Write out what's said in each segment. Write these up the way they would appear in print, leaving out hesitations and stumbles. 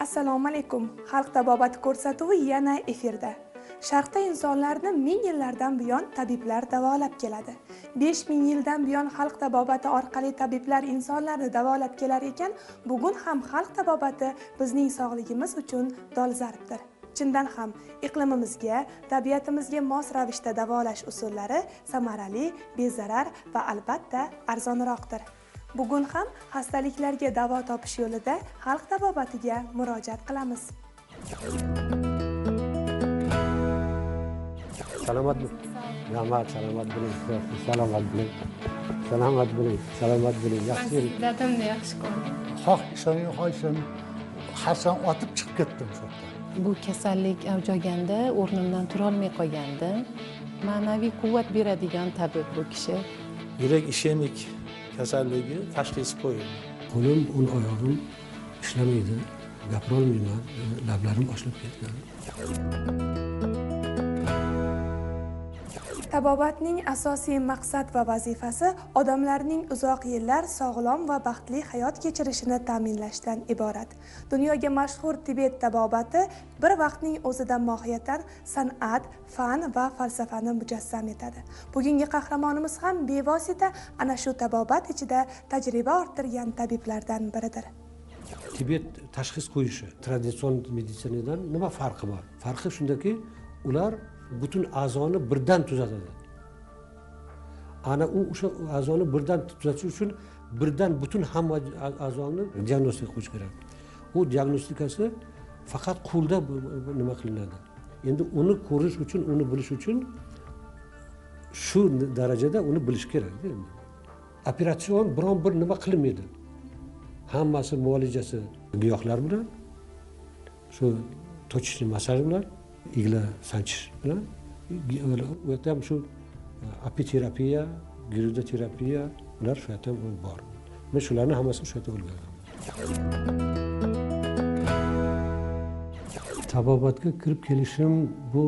Assalomu alaykum. Xalq tabobati ko'rsatuvi yana efirda. Sharqda insonlarni ming yillardan buyon tabiblar davolab keladi. 5000 yildan buyon xalq tabobati orqali tabiblar insonlarni davolab kelar ekan, bugun ham xalq tabobati bizning sog'ligimiz uchun dolzarbdir. Chindan ham iqlimimizga, tabiatimizga mos ravishda davolash usullari samarali, bezarar va albatta arzonroqdir. Bugun ham xastaliklarga davo topish yo'lida xalq tabobatiga murojaat qilamiz. Salomat bo'ling. Rahmat, salomat bo'ling. Salomat bo'ling. Salomat bo'ling. Salomat bo'ling. Yaxshi yuring. Dadamni yaxshi ko'rdim. Xoh ishoning, xoh ishoning. Hasan otib chiqib ketdim shu yerda. Bu kasallik avj olganda o'rnimdan turolmay qolgandim. Ma'naviy quvvat beradigan tabib bu kishi. Yurak ishemik kasalligi tashxisi qo'yildi. Qo'lim, o'ng oyog'im ishlamaydi, gapira olmayman, lablarim ochilib ketgan. Tabobatning asosiy maqsad va vazifasi odamlarning uzoq yillar sog'lom va baxtli hayot kechirishini ta'minlashdan iborat. Dunyoga mashhur Tibet tabobati bir vaqtning o'zida mohiyatan san'at, fan va falsafani mujassam etadi. Bugungi qahramonimiz ham bevosita ana shu tabobat ichida tajriba orttirgan tabiblardan biridir. Tibet tashxis qo'yishi traditsion meditsinadan nima farqi bor? Farqi shundaki, ular butun a'zoni birdan tuzatadi. Ana u o'sha a'zoni birdan tuzatish uchun birdan butun hamma a'zoni diagnostika qo'yish kerak. U diagnostikasi faqat qo'lda nima qilinadi. Endi uni ko'rish uchun, uni bilish uchun shu darajada uni bilish kerak endi. Operatsion biron bir nima qilinmaydi. Hammasi muolajasi giyohlar bilan, shu точечный massaj bilan, igla sanchish bilan, u yerda ham shu apiterapiya, girudoterapiya, ular shu yerda ham bor. Men shularni hammasini shu yerda o'rgandim. Tabobatga kirib kelishim bu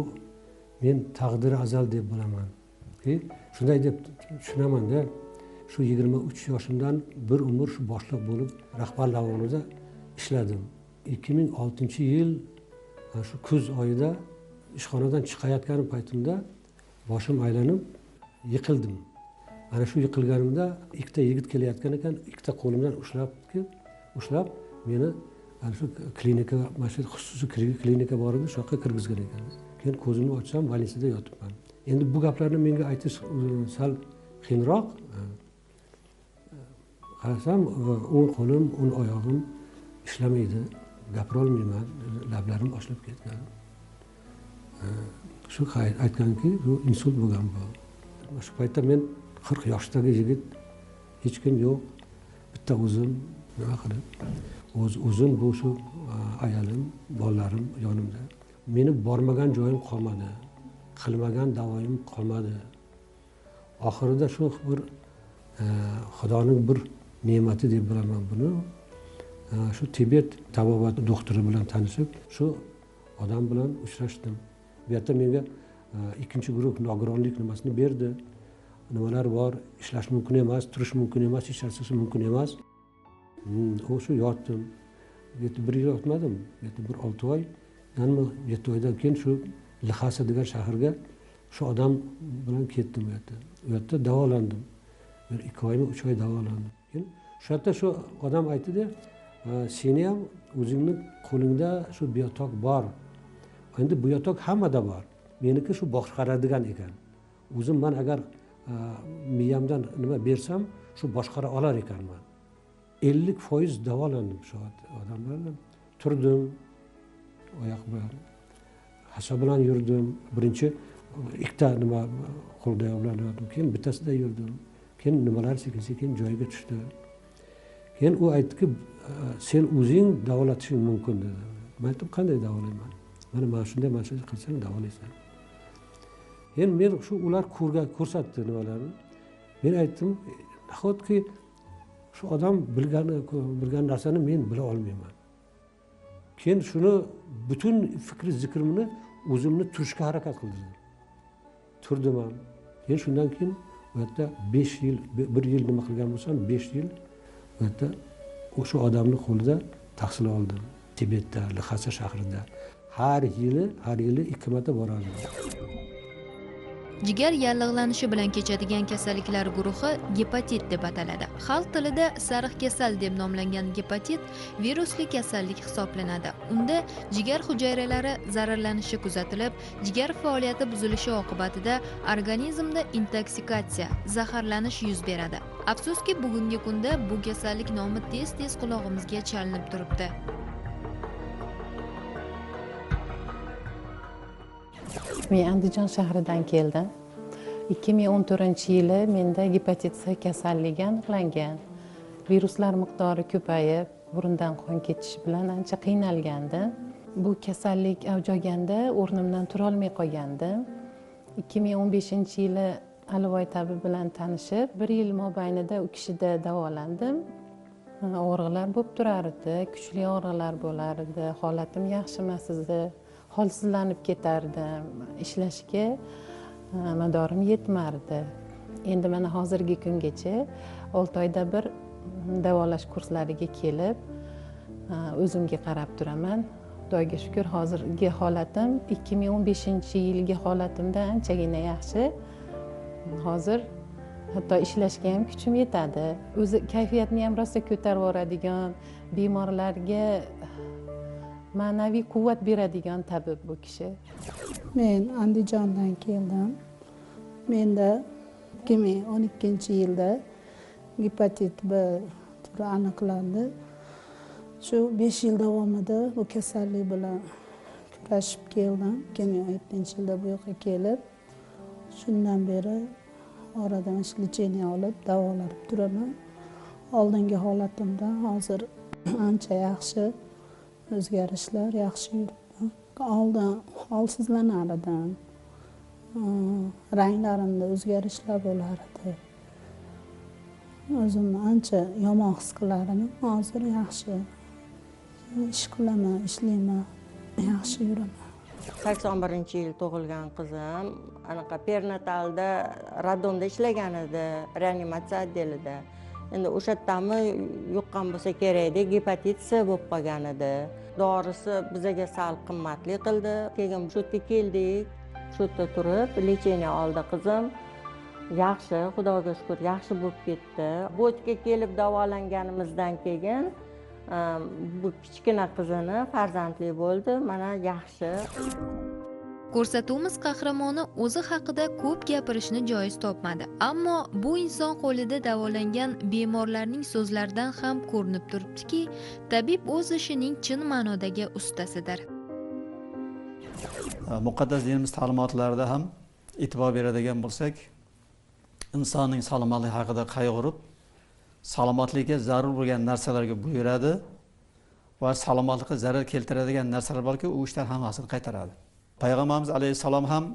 men taqdiri azal deb bilaman. Shunday deb tushunaman-da, shu 23 yoshimdan bir umr shu boshliq bo'lib rahbar lavozimida ishladim. 2006-yil shu kuz oyida ishxonadan chiqayotgan paytimda boshim aylanib yiqildim. Ana shu yiqilganimda ikkita yigit kelayotgan ekan, ikkita qo'limdan ushlab meni ana shu klinika, mana shu xususiy klinika bor edi, shu yoqqa kirgizgan ekan. Keyin ko'zimni ochsam больницада yotibman. Endi bu gaplarni menga aytish sal qiyinroq. Qarasam, o'ng qo'lim, o'ng oyog'im ishlamaydi. Gapira olmayman, lablarim ochilib ketgan. Shu aytganki, bu insult bo'lgan bu. Shu paytda men 40 yoshdagi yigit, hech kim yo'q, bitta o'zim nima qilib, o'zim bu shu ayolim, bolalarim yonimda. Meni bormagan joyim qolmadi, qilmagan davoyim qolmadi. Oxirida shu bir Xudoning bir ne'mati deb bilaman buni. Shu Tibet tabobat doktori bilan tanishib, shu odam bilan uchrashdim. Bu yerda menga ikkinchi guruh nogironlik nimasini berdi. Nimalar bor, ishlash mumkin emas, turish mumkin emas, hech narsasi mumkin emas. U shu yotdim. Bir yil yotmadim, bir 6 oy. Ya'ni 7 oydan keyin shu Lxasa degan shaharga shu odam bilan ketdim u yerda. U yerda davolandim. Bir 2 oymi, 3 oy davolandim. Keyin shu yerda shu odam aytdi-da, seni ham o'zingni qo'lingda shu biotok bor. Endi biotok hammada bor. Meniki shu boshqaradigan ekan. O'zim men agar miyamdan nima bersam, shu boshqara olar ekanman. 50% davolandim shu odam bilan. Turdim, oyoq bilan, hasa bilan yurdim. Birinchi ikkita nima qo'lda bilan yurdim, keyin bittasida yurdim. Keyin nimalar sekin-sekin joyiga tushdi. Keyin u aytdiki, sen o'zing davolatishing mumkin dedi. Men aytdim, qanday davolayman? Mana shunday, mana shunday qilsang davolaysan. Endi men shu ular ko'rsatdi nimalarni. Men aytdim, nahotki shu odam bilgan narsani men bila olmayman. Keyin shuni butun fikri zikrimni o'zimni turishga harakat qildim. Turdim ham. Keyin shundan keyin u yerda 5 yil, 1 yil nima qilgan bo'lsam, 5 yil u yerda o'sha odamning qo'lida tahsil oldim. Tibetda, Lxasa shahrida har yili 2 marta borardim. Jigar yallig'lanishi bilan kechadigan kasalliklar guruhi gepatit deb ataladi. Xalq tilida sariq kasal deb nomlangan gepatit virusli kasallik hisoblanadi. Unda jigar hujayralari zararlanishi kuzatilib, jigar faoliyati buzilishi oqibatida organizmda intoksikatsiya, zaharlanish yuz beradi. Afsuski, bugungi kunda bu kasallik nomi tez-tez qulog'imizga chalinib turibdi. Men Andijon shahridan keldim. 2014-yili menda gepatit C kasalligi aniqlangan. Viruslar miqdori ko'payib, burundan qon ketishi bilan ancha qiynalgandim. Bu kasallik avj olganda o'rnimdan turolmay qolgandim. 2015-yili Alivoy tabib bilan tanishib, 1 yil mobaynida u kishida davolandim. Og'riqlar bo'lib turar edi, kuchli og'riqlar bo'lar edi, holatim yaxshi emas edi. Holsizlanib ketardim, ishlashga madorim yetmardi. Endi mana hozirgi kungacha 6 oyda bir davolash kurslariga kelib, o'zimga qarab turaman. Xudoga shukr, hozirgi holatim 2015-yilgi holatimdan anchagina yaxshi. Hozir hatto ishlashga ham kuchim yetadi. O'zi kayfiyatni ham rosa ko'tarib yuboradigan, bemorlarga ma'naviy quvvat beradigan tabib bu kishi. Men Andijondan keldim. Menda 2012-yilda gepatit B turi aniqlandi. Shu 5 yil davomida bu kasallik bilan kurashib keldim. 2017-yilda bu yoqqa kelib, shundan beri oradan lecheniya olib davolanib turaman. Oldingi holatimdan hozir ancha yaxshi. O'zgarishlar yaxshi yuribdi. Oldin holsizlanar edim. Ranglarimda o'zgarishlar bo'lar edi. O'zimni ancha yomon his qilar edim. Hozir yaxshi. Ish qilaman, ishlayman, yaxshi yuraman. 81-yil tug'ilgan qizim anaqa perinatalda radomda ishlagan edi, reanimatsiya otdelida. Endi o'sha yerdami yuqqan bo'lsa kerakda, gepatit C bo'lib qolgan edi. Dorisi bizaga sal qimmatli qildi. Keyin shu yerga keldik. Shu yerda turib lecheniya oldi qizim. Yaxshi, Xudoga shukr, yaxshi bo'lib ketdi. Bu yerga kelib davolanganimizdan keyin bu kichkina qizini farzandli bo'ldi. Mana yaxshi. Ko'rsatuvimiz qahramoni o'zi haqida ko'p gapirishni joiz topmadi. Ammo bu inson qo'lida davolangan bemorlarning so'zlaridan ham ko'rinib turibdiki, tabib o'z ishining chin ma'nodagi ustasidir. Muqaddas dinimiz ta'limotlarida ham e'tibor beradigan bo'lsak, insonning salomatligi haqida qayg'urib, salomatlikka zarur bo'lgan narsalarga buyuradi va salomatlikka zarar keltiradigan narsalar borki, u ishlar hammasini qaytaradi. Payg'ambarimiz alayhissalom ham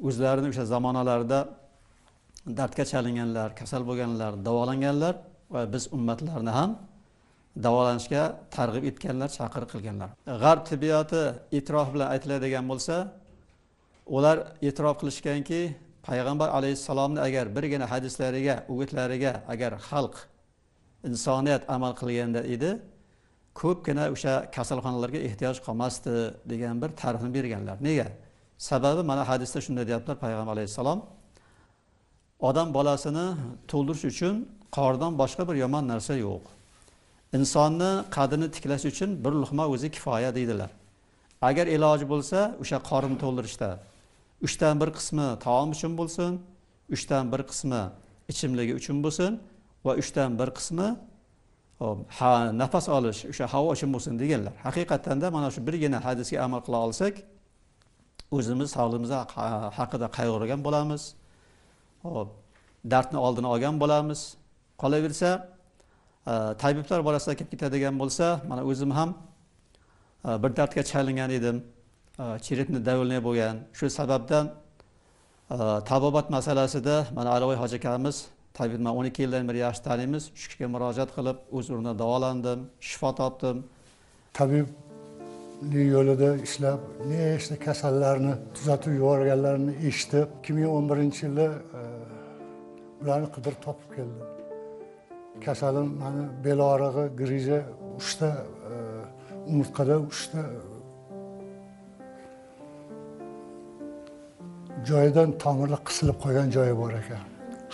o'zlarini o'sha zamonalarida dardga chalinganlar, kasal bo'lganlar, davolanganlar va biz ummatlarni ham davolanishga targ'ib etganlar, chaqiriq qilganlar. G'arb tibbiyoti e'tirof bilan aytiladigan bo'lsa, ular e'tirof qilishganki, payg'ambar alayhissalomni agar birgina hadislariga, o'gitlariga agar xalq, insoniyat amal qilganda edi, ko'pgina o'sha kasalxonalarga ehtiyoj qolmasdi degan bir ta'rifni berganlar. Nega? Sababi mana hadisda shunday deyaptilar payg'ambar alayhissalom: odam bolasini to'ldirish uchun qordan boshqa bir yomon narsa yo'q. Insonni qadrini tiklash uchun bir luqma o'zi kifoya deydilar. Agar iloji bo'lsa, o'sha qorin to'ldirishda 3dan 1 qismi taom uchun bo'lsin, 3dan 1 qismi ichimligi uchun bo'lsin va 3dan 1 qismi nafas olish, o'sha havo uchun bo'lsin deganlar. Haqiqatan da mana shu birgina hadisga amal qila olsak, o'zimiz sog'lig'imiz haqida qayg'urgan bo'lamiz. Xo'p, dardni oldini olgan bo'lamiz. Qolaversa, tabiblar borasida kelib ketadigan bo'lsa, mana o'zim ham bir dardga chalingan edim. Черепный давление bo'lgan. Shu sababdan tabobat masalasida mana Alivoy hoji akamiz tabib, men 12 yildan beri yaxshi taniymiz. Shu kishiga murojaat qilib, o'z o'rnida davolandim, shifo topdim. Tabiblik yo'lida ishlab, nechta kasallarni tuzatib yuborganlarini eshitib, 2011-yilda ularni qidirib topib keldim. Kasalim mani bel og'rig'i, grija 3ta Umurtqada 3ta joyidan tomirlar qisilib qolgan joyi bor ekan.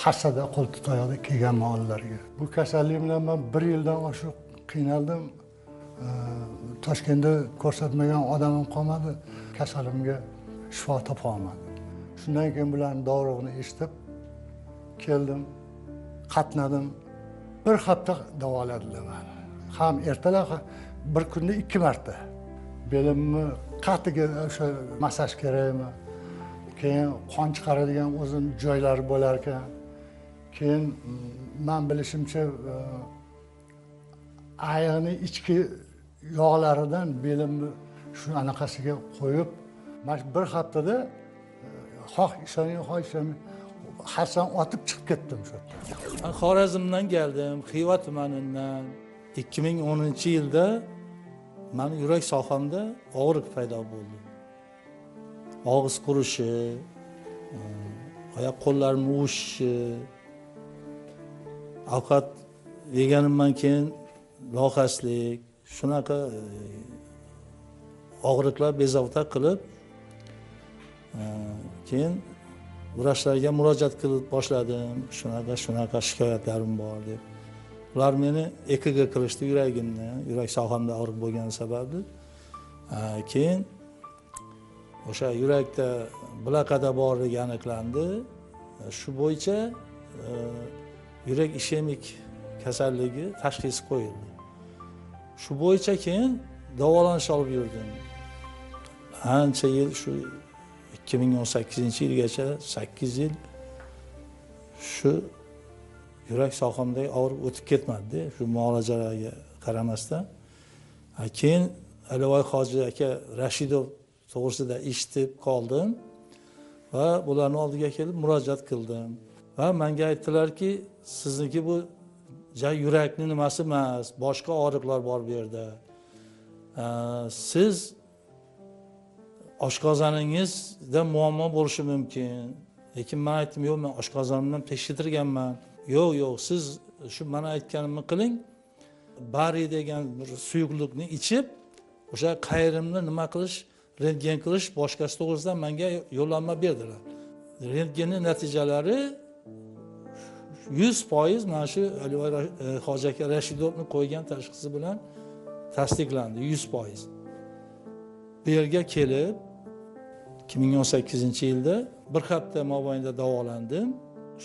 Hassada qo'ltiq tayoqda kelganman oldilariga. Bu kasallik bilan men 1 yildan oshiq qiynaldim. Toshkentda ko'rsatmagan odamim qolmadi. Kasalimga shifo topa olmadim. Shundan keyin bularning dovrug'ini eshitib keldim, qatnadim. Bir hafta davoladilar meni. Ham ertalab, bir kunda 2 marta. Belimni qatiga o'sha massaj kerakmi? Keyin qon chiqaradigan o'zim joylari bo'lar ekan. Keyin men bilishimcha ayiqning ichki yog'laridan belimni shu anaqasiga qo'yib, mana bir haftada xoh ishoning, xoh ishonmang, Hasan otib chiqib ketdim shu yerdan. Men Xorazmdan keldim, Xiva tumanidan. 2010-yilda meni yurak sohamda og'riq paydo bo'ldi. Og'iz qurishi, oyoq qo'llarim uvishishi, ovqat yeganimdan keyin lohaslik, shunaqa og'riqlar bezovta qilib, keyin vrachlarga murojaat qilib boshladim. Shunaqa shikoyatlarim bor deb. Ular meni EKG qilishdi yuragimni, yurak sohamda og'riq bo'lgani sababli. Keyin o'sha yurakda blokada borligi aniqlandi. Shu bo'yicha yurak ishemik kasalligi tashxisi qo'yildi. Shu bo'yicha keyin davolanish olib yurdim. Ancha yil, shu 2018-yilgacha 8 yil shu yurak sohamdagi og'riq o'tib ketmadi, shu muolajalarga qaramasdan. Keyin Alivoy hoji aka Rashidov to'g'risida eshitib qoldim va bularni oldiga kelib murojaat qildim. Va menga aytdilarki, sizniki bu yurakni nimasi emas, boshqa og'riqlar bor bu yerda. Siz oshqozoningizda muammo bo'lishi mumkin. Lekin men aytdim, yo'q, men oshqozonimdan tekshirtirganman. Yo'q, yo'q, siz shu mana aytganimni qiling. Bari degan bir suyuqlikni ichib, o'sha qayrimni nima qilish, rentgen qilish boshqasi to'g'risida menga yo'llanma berdilar. Rentgenning natijalari 100% mana shu Alivoy hoji aka Rashidovni qo'ygan tashxisi bilan tasdiqlandi, 100%. Bu yerga kelib 2018-yilda bir hafta mobaynida davolandim.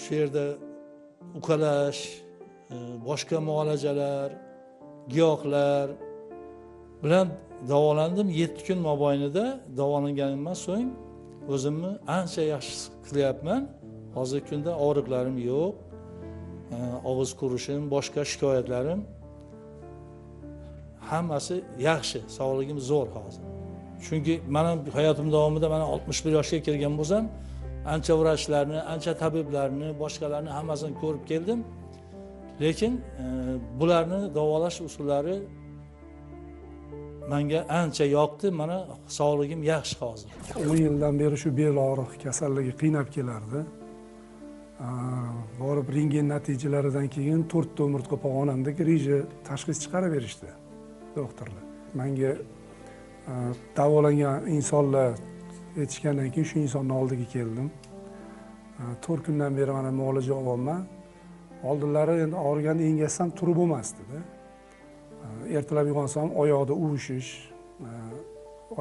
Shu yerda uqalash, boshqa muolajalar, giyohlar bilan davolandim. 7 kun mobaynida davolanganimdan so'ng o'zimni ancha yaxshi his qilyapman. Hozirgi kunda og'riqlarim yo'q. Og'iz qurishim, boshqa shikoyatlarim hammasi yaxshi, sog'ligim zo'r hozir. Chunki men hayotim davomida mana 61 yoshga kelgan bo'lsam, ancha vrachlarni, ancha tabiblarni, boshqalarni hammasini ko'rib keldim. Lekin bularni davolash usullari menga ancha yoqdi. Mana sog'ligim yaxshi hozir. 10 yildan beri shu bel og'riq kasalligi qiynab kelardi. Borib rentgen natijalaridan keyin 4 ta umurtqa pog'onamdagi reja tashxis chiqarib berishdi doktorlar. Menga davolangan insonlar aytishgandan keyin shu insonning oldiga keldim. 4 kundan beri mana muolaja olyapman. Oldinlari endi og'riganda engatsam turib bo'lmasdi-da. Ertalab uyg'onsam oyoqda uvishish,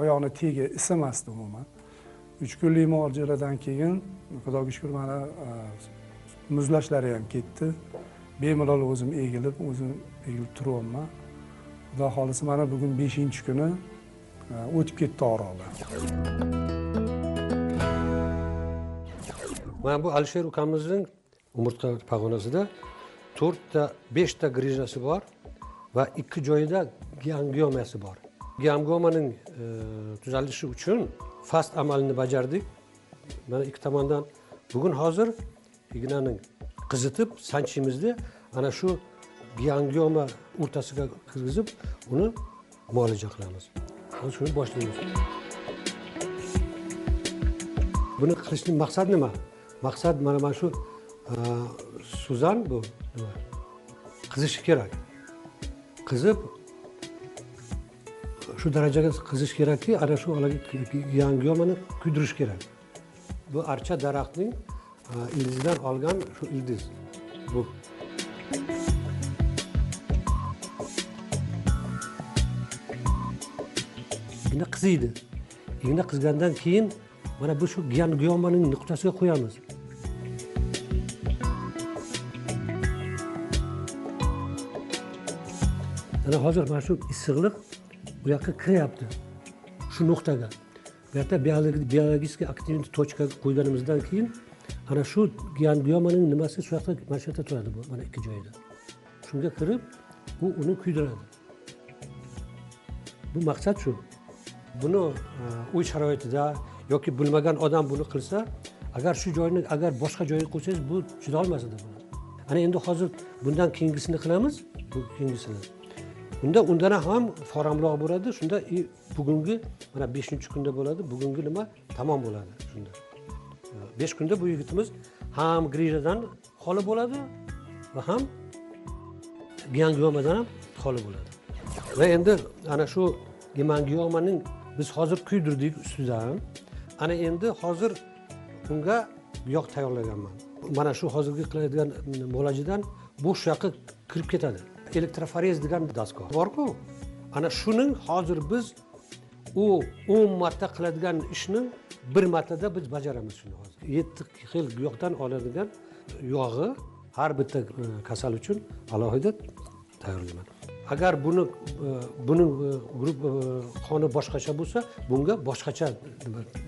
oyoqni tegi isimasdi umuman. 3 kunlik muolajalardan keyin Xudoga shukr mana muzlashlari ham ketdi. Bemalol o'zim egilib, turyapman. Xudo xolisi mana bugun 5-kuni o'tib ketdi og'riqlar. Mana bu Alisher ukamizning umurtqa pog'onasida 4 ta 5 ta grijasi bor va 2 joyida gangliomasi bor. Gangliomaning tuzalishi uchun fast amalini bajardik. Mana ikki tomondan bugun hozir ignaning qizitib sanchimizda ana shu ganglioma o'rtasiga kirgizib uni muolaja qilamiz. Hozir shuni boshlaymiz. Buni qilishning maqsadi nima? Maqsad mana shu suzan bu nima? Qizishi kerak. Qizib Shu darajaga qizish kerakki, ana shu yangiomani kuydirish kerak. Bu archa daraxtning ildizidan olgan shu ildiz. Bu igna qiziydi. Igna qizgandan keyin mana bu shu gangiomaning nuqtasiga qo'yamiz. Mana hozir mana shu issiqlik bu yoqqa kiryapti. Shu nuqtaga. Bu yerda biologik aktivni tochkaga qo'yganimizdan keyin ana shu gangiomaning nimasi shu yoqda, mana shu yerda turadi bu, mana ikki joyida. Shunga kirib, u uni kuydiradi. Bu maqsad shu. Buni uy sharoitida yoki bilmagan odam buni qilsa, agar shu joyni agar boshqa joyga qo'ysangiz, bu chida olmas edi buni. Ana endi hozir bundan keyingisini qilamiz, bu keyingisini. Unda undan ham foramroq bo'ladi. Shunda bugungi mana 5-kunda bo'ladi. Bugungi nima tamom bo'ladi shunda. 5 kunda bu yigitimiz ham grijadan xoli bo'ladi va ham gangiomadan ham xoli bo'ladi. Va endi ana shu gemangiomaning biz hozir kuydirdik ustidan. Ana endi hozir unga yog' tayyorlaganman. Mana shu hozirgi qiladigan muolajadan bu shu yoqqa kirib ketadi. Elektroforez degan dastgoh bor-ku. Ana shuning hozir biz u 10 marta qiladigan ishni bir martada biz bajaramiz shuni hozir. 7 xil giyohdan oladigan yog'i har bitta kasal uchun alohida tayyorlayman. Agar buning guruh qoni boshqacha bo'lsa, bunga boshqacha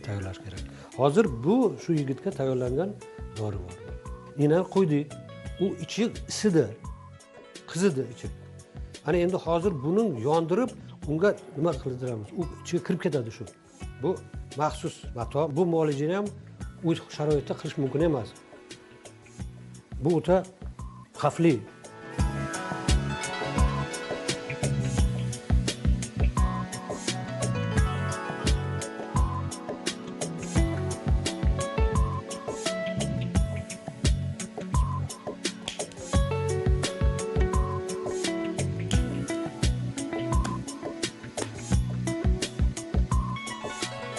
tayyorlash kerak. Hozir bu shu yigitga tayyorlangan dori bor. Ignani qo'ydik, u ichi isidi. Qizidi ichi. Ana endi hozir buning yondirib unga nima qildiramiz? U ichiga kirib ketadi shu. Bu maxsus mato. Bu muolajani ham uy sharoitida qilish mumkin emas. Bu o'ta xavfli.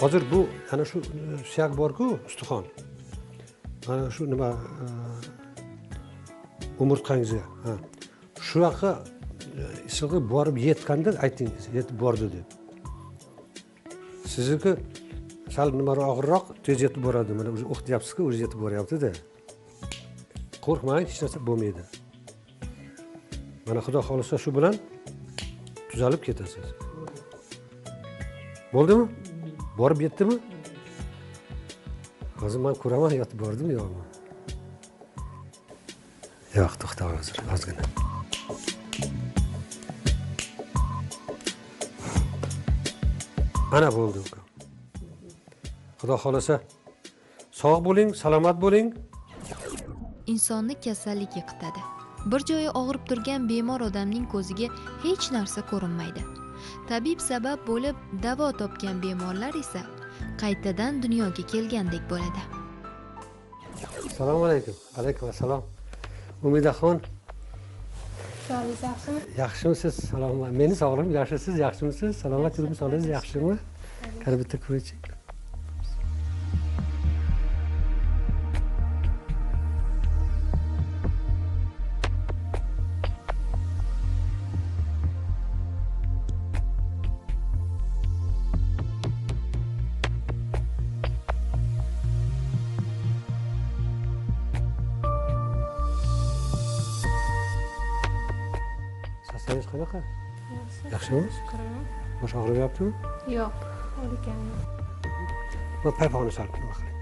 Hozir bu ana shu suyak bor-ku, ustixon. Mana shu nima umurtqangizga, ha. Shu yoqqa issig'i borib yetganda aytingiz, yetib bordi deb. Sizniki sal nimaroq og'irroq, tez yetib boradi. Mana o'zi o'qiyapsiz-ku, o'zi yetib boryapti-da. Qo'rqmang, hech narsa bo'lmaydi. Mana Xudo xolasa shu bilan tuzalib ketasiz. Bo'ldimi? Borib yetdimi? Hozir men ko'raman, yotib bordimi yo'qmi? Yo'q, to'xta hozir, ozgina. Ana bo'ldi uka. Xudo xolasa sog' bo'ling, salomat bo'ling. Insonni kasallik yiqitadi. Bir joyi og'rib turgan bemor odamning ko'ziga hech narsa ko'rinmaydi. Tabib sabab bo'lib davo topgan bemorlar esa qaytadan dunyoga kelgandek bo'ladi. Assalomu alaykum. Alaykum assalom. Umidaxon. Sog'ligingiz yaxshimi? Yaxshimisiz? Salomat. Meni sog'lig'im yaxshi, siz yaxshimisiz? Salomat yuribmiz, sog'ligingiz yaxshimi? Qani bitta ko'raychi. Qanaqa? Yaxshimi? Bosh og'riyaptimi? Yo'q, og'rigan yo'q. Bu paypog'ini solib nima qiling.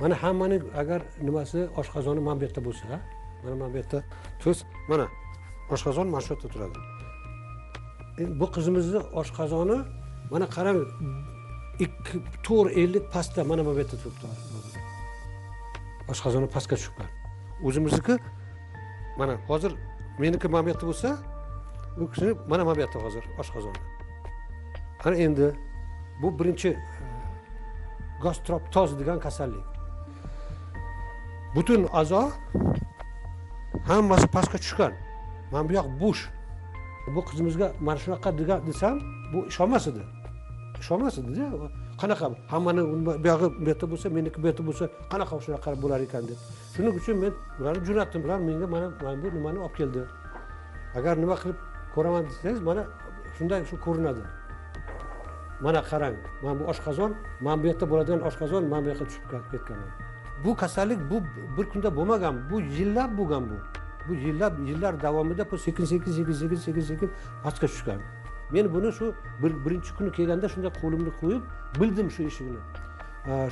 Mana hammaning agar nimasi oshqozoni mana bu yerda bo'lsa, mana bu yerda tuz, mana oshqozon mana shu yerda turadi. Endi bu qizimizni oshqozoni mana qarang 2-4 ellik pastda mana bu yerda turibdi. Oshqozoni pastga tushibdi. O'zimizniki mana hozir meniki mana bu yerda bo'lsa, u kishini mana bu yerda hozir oshqozoni. Ana endi bu birinchi gastroptoz degan kasallik. Butun a'zo Hammasi pastga tushgan. Mana bu yoq bo'sh. Bu qizimizga mana shunaqa desam, bu ishonmas edi. Ishonmas edi-da. Qanaqa hammani bu yog'i bu yerda bo'lsa, meniki bu yerda bo'lsa, qanaqa shunaqa bo'lar ekan deb. Shuning uchun men ularni jo'natdim. Ular menga mana bu nimani olib keldi. Agar nima qilib ko'raman desangiz, mana shunday shu ko'rinadi. Mana qarang, mana bu oshqozon, mana bu yerda bo'ladigan oshqozon, mana bu yoqqa tushib ketganman. Bu kasallik bu bir kunda bo'lmagan, bu yillab bo'lgan bu. Bu yillab, yillar davomida bu sekin sekin sekin sekin sekin sekin pastga tushgan. Men buni shu birinchi kuni kelganda shunday qo'limni qo'yib bildim shu ishini.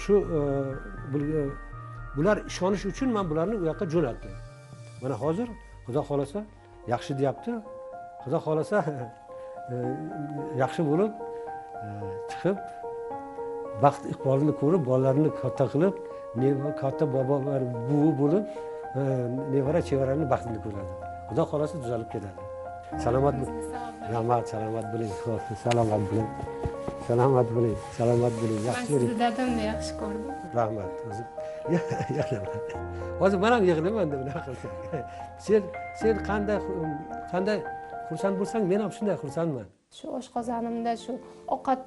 Shu bular ishonish uchun men bularni u yoqqa jo'natdim. Mana hozir Xudo xolasa yaxshi deyapti. Xudo xolasa yaxshi bo'lib chiqib baxt iqbolini ko'rib, bolalarini katta qilib, katta bobolar buvi bo'lib, nevara chevarani baxtini ko'radi. Xudo xolasa tuzalib ketadi. Salomat bo'ling. Rahmat, salomat bo'ling. Salomat bo'ling. Salomat bo'ling. Salomat bo'ling. Yaxshi yuring. Sizni dadamni yaxshi ko'rdim. Rahmat. O'zim yig'layman. Hozir men ham yig'layman deb nima qilsam. Sen qanday xursand bo'lsang, men ham shunday xursandman. Shu oshqozonimda shu ovqat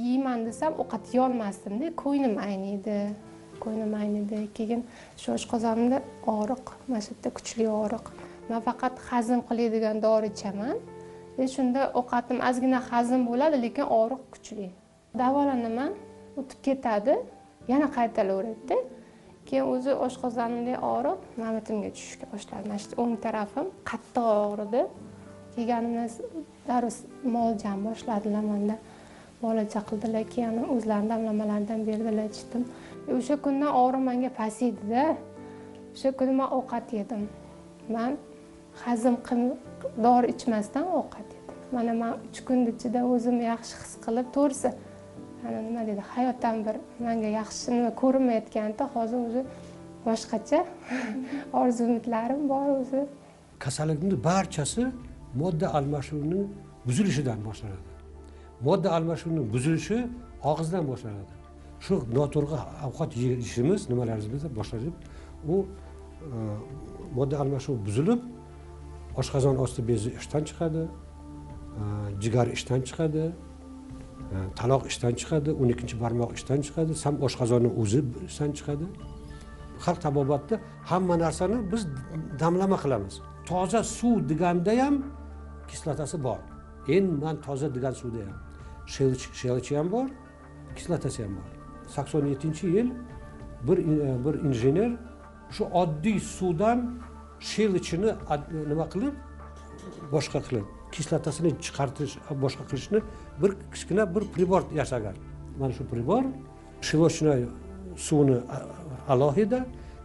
yeyman desam, ovqat yeyolmasdim-da, ko'nglim ayniydi. Ko'nglim ayniydi. Keyin shu oshqozonimda og'riq, mana shu yerda kuchli og'riq. Men faqat hazm qiladigan dori ichaman. Shunda ovqatim ozgina hazm bo'ladi, lekin og'riq kuchli. Davolanaman, o'tib ketadi, yana qaytalaveradi. Keyin o'zi oshqozonimdagi og'riq mamatimga tushishga boshladi. Mana shu o'ng tarafim qattiq og'ridi. Kelganimdan darrov muolajam boshladilar menda. Muolaja qildilar, keyin o'zlarini damlamalaridan berdilar, ichdim. O'sha kundan og'riq menga pasaydi-da. O'sha kuni men ovqat yedim. Men hazm qilib dori ichmasdan ovqat yedim. Mana men 3 kun ichida o'zimni yaxshi his qilib, to'g'risi, ana nima deydi, hayotdan bir menga yaxshi nima ko'rinmayotganda, hozir o'zi boshqacha orzu umidlarim bor o'zi. Kasallikning barchasi modda almashuvining buzilishidan boshlanadi. Modda almashuvining buzilishi og'izdan boshlanadi. Shu noto'g'ri ovqat yeyishimiz nimalarimizda boshlanib, u modda almashuvi buzilib, oshqozon osti bezi ishdan chiqadi, jigar ishdan chiqadi, taloq ishdan chiqadi, 12-barmoq ishdan chiqadi, sam oshqozonning o'zi ishdan chiqadi. Xalq tabobatda hamma narsani biz damlama qilamiz. Toza suv deganda ham kislotasi bor. Endi men toza degan suvda ham shelichi ham bor, kislotasi ham bor. 87-yil bir injener shu oddiy suvdan shelichini nima qilib, boshqa qilib, kislotasini chiqartirish, boshqa qilishni bir kichkina bir pribor yasagan. Mana shu pribor щелочной suvni alohida,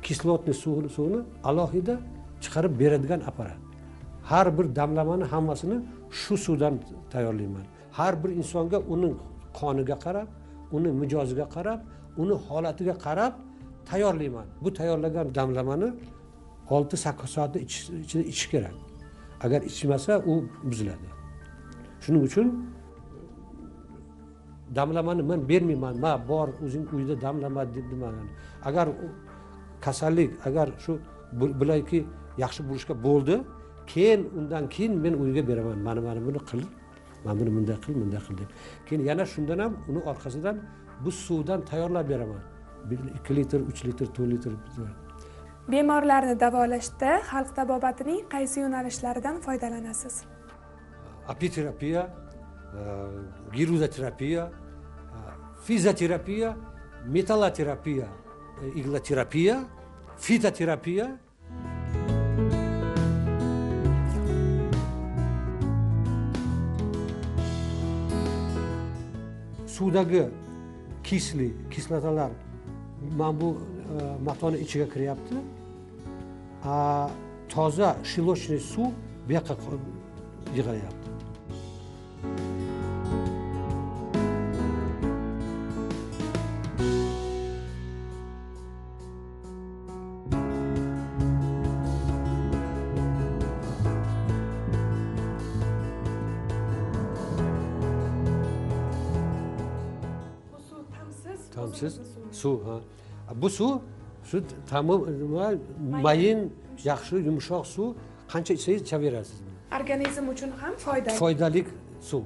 kislotni suvni alohida chiqarib beradigan apparat. Har bir damlamani hammasini shu suvdan tayyorlayman. Har bir insonga uning qoniga qarab, uni mijoziga qarab, uni holatiga qarab tayyorlayman. Bu tayyorlagan damlamani 6-8 soatda ichida ichish kerak. Agar ichmasa u buziladi. Shuning uchun damlamani men bermayman. Ma bor o'zing uyda damlama deb nimagan. Agar kasallik, agar shu bilayki yaxshi bo'lishga bo'ldi, keyin undan keyin men uyga beraman. Mana buni qil, mana buni bunday qil, bunday qil deb. Keyin yana shundan ham uni orqasidan bu suvdan tayyorlab beraman. 2 litr, 3 litr, 4 litr. Bemorlarni davolashda xalq tabobatining qaysi yo'nalishlaridan foydalanasiz? Apiterapiya, giruzoterapiya, fizioterapiya, metalloterapiya, igloterapiya, fitoterapiya. Suvdagi kisli kislotalar mana bu matoni ichiga kiryapti. Toza щелочный suv bu yoqqa yig'ilyapti. Bu suv tamsiz, tamsiz suv, ha. Bu suv shu ta'mi mayin Yaxshi yumshoq suv, qancha ichsangiz ichaverasiz buni. Organizm uchun ham foydali. Foydali suv.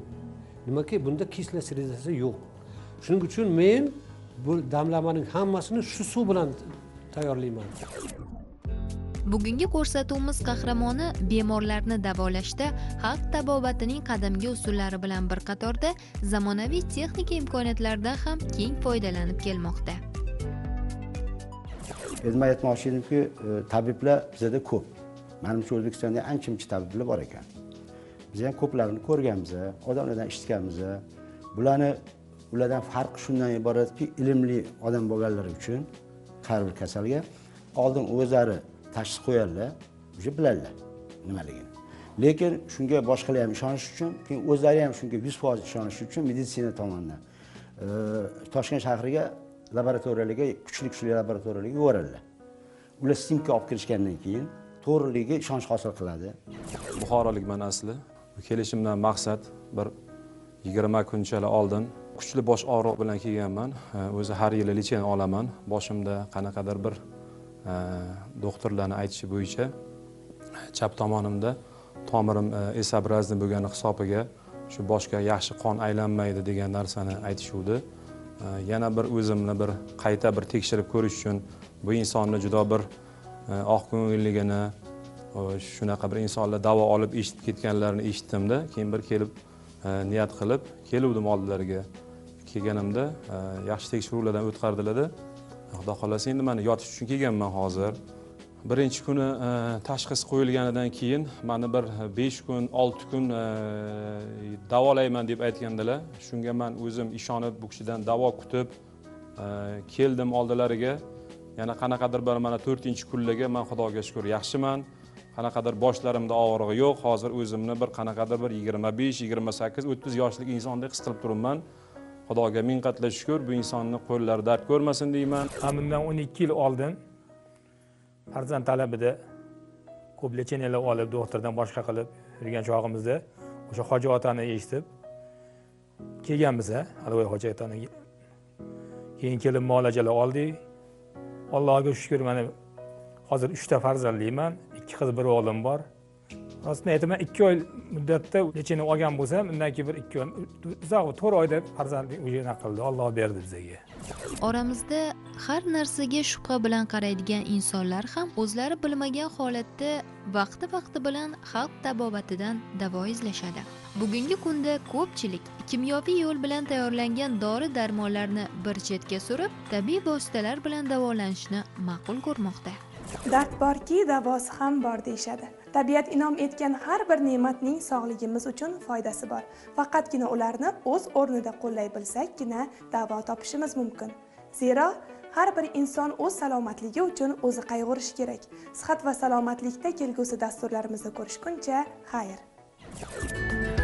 Nimaki bunda kisla sredasi yo'q. Shuning uchun men bu damlamaning hammasini shu suv bilan tayyorlayman. Bugungi ko'rsatuvimiz qahramoni bemorlarni davolashda xalq tabobatining qadimgi usullari bilan bir qatorda zamonaviy texnika imkoniyatlaridan ham keng foydalanib kelmoqda. Endi men aytmoqchi edimki, tabiblar bizda ko'p. Menimcha O'zbekistonda ancha-muncha tabiblar bor ekan. Biz ham ko'plarini ko'rganmiz, odamlardan eshitganmiz. Bularni ulardan farqi shundan iboratki, ilmli odam bo'lganlari uchun har bir kasalga oldin o'zlari tashxis qo'yadilar, o'sha biladilar nimaligini. Lekin shunga boshqalar ham ishonish uchun, keyin o'zlari ham shunga 100% ishonish uchun meditsina tomonidan Toshkent shahriga laboratoriyalarga, kuchli laboratoriyalarga yuboradilar. Ular stimka olib kirishgandan keyin to'g'riligiga ishonch hosil qiladi. Buxorolikman asli. Kelishimdan maqsad bir 20 kunchalar oldin kuchli bosh og'riq bilan kelganman. O'zi har yili lecheniya olaman. Boshimda qanaqadir bir doktorlarning aytishi bo'yicha chap tomonimda tomirim S-obrazni bo'lgani hisobiga shu boshga yaxshi qon aylanmaydi degan narsani aytishuvdi. Yana bir o'zimni bir qayta bir tekshirib ko'rish uchun bu insonni juda bir oq ko'ngilligini, shunaqa bir insonlar davo olib eshitib ketganlarini eshitdimda, keyin bir kelib niyat qilib keluvdim oldilariga. Kelganimda yaxshi tekshiruvlardan o'tkazdilar-da. Xudo xolasa endi mana yotish uchun kelganman hozir. Birinchi kuni tashxis qo'yilganidan keyin meni bir 5 kun, 6 kun davolayman deb aytgandilar. Shunga men o'zim ishonib bu kishidan davo kutib keldim oldilariga. Yana qanaqadir bir mana 4-kunlarga men Xudoga shukr yaxshiman. Qanaqadir boshlarimda og'rig'i yo'q. Hozir o'zimni bir qanaqadir bir 25, 28, 30 yoshlik insondek his qilib turibman. Xudoga ming qatla shukr, bu insonni qo'llari dard ko'rmasin deyman. Bundan 12 yil oldin farzand talabida ko'p lecheniyalar olib, doktordan boshqa qilib yurgan chog'imizda o'sha hoji otani eshitib kelganmiz, Alvoy hoji otani. Keyin kelib muolajalar oldik. Allohga shukr, mana hozir 3 ta farzandliman, 2 qiz, 1 o'g'lim bor. Rostini aytaman, 2 oy muddatda lecheniya olgan bo'lsam, undan keyin bir 2 oy, uzoq 4 oyda farzandlik ujina qildi, Alloh berdi bizga. Oramizda har narsaga shubha bilan qaraydigan insonlar ham o'zlari bilmagan holatda vaqti-vaqti bilan xalq tabobatidan davo izlashadi. Bugungi kunda ko'pchilik kimyoviy yo'l bilan tayyorlangan dori-darmonlarni bir chetga surib, tabiiy vositalar bilan davolanishni ma'qul ko'rmoqda. Dard borki, davosi ham bor deyishadi. Tabiat inom etgan har bir ne'matning sog'ligimiz uchun foydasi bor. Faqatgina ularni o'z o'rnida qo'llay bilsakgina davo topishimiz mumkin. Zero har bir inson o'z salomatligi uchun o'zi qayg'urishi kerak. Sihat va salomatlikda kelgusi dasturlarimizda ko'rishguncha xayr.